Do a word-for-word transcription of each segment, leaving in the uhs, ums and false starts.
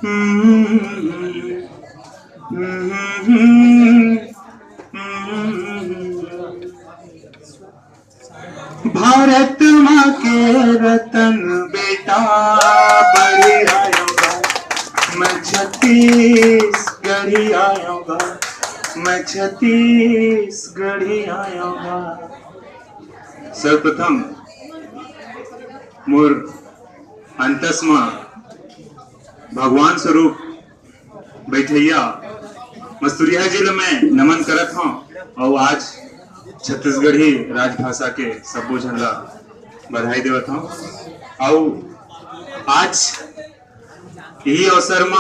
भारत माँ के रतन बेटा, बड़ी आयो बा, मैं छत्तीसगढ़ी आयो बा, मैं छत्तीसगढ़ी आयो बा। सर्वप्रथम मोर अंतस म भगवान स्वरूप बैठैया मस्तुरिया जी ल मैं नमन करत हौं। अउ आज छत्तीसगढ़ी राजभाषा के सब्बो झन ल बधाई देवत हौं। अउ आज यही अवसर म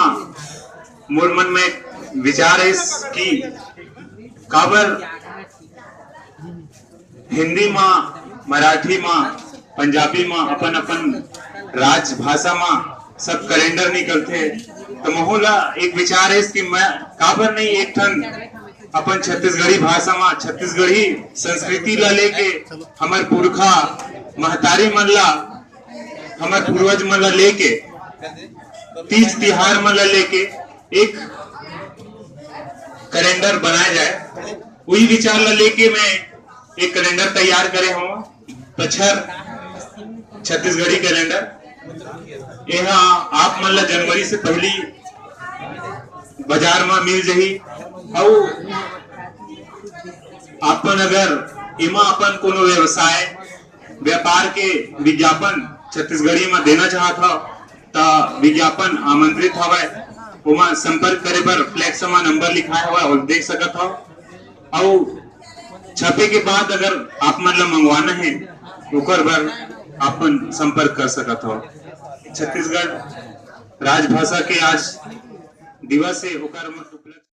मोर मन में एक विचार आइस कि काबर हिंदी म, मराठी म, पंजाबी म, अपन अपन राजभाषा म सब कैलेंडर निकलथे। त महू ला एक विचार आइस कि मैं काबर नहीं एक ठन अपन छत्तीसगढ़ी भाषा म, छत्तीसगढ़ी संस्कृति ला लेके, हमर पुरखा महतारी मन ला, हमर पूर्वज मन ला लेके, तीज तिहार मन ला लेके एक कैलेंडर बनाए जाए। उही विचार ला लेके मैं एक कैलेंडर तैयार करे हौं, पचहर छत्तीसगढ़ी कैलेंडर। एहा आप मन ला जनवरी से पहली बाजार म मिल जही। अउ अपन अगर एमा अपन कोनो व्यवसाय, व्यापार के विज्ञापन छत्तीसगढ़ी म देना चाहत हव, त विज्ञापन आमंत्रित हवय। ओमा संपर्क करे बर फ्लेक्स म नंबर लिखाए हवय, ओला देख सकत हव। अउ छपे के बाद अगर आप मन ला मंगवाना हे, ओकर बर आप मन संपर्क कर सकत हव। छत्तीसगढ़ राजभाषा के आज दिवस हे, ओकर उपलक्ष्य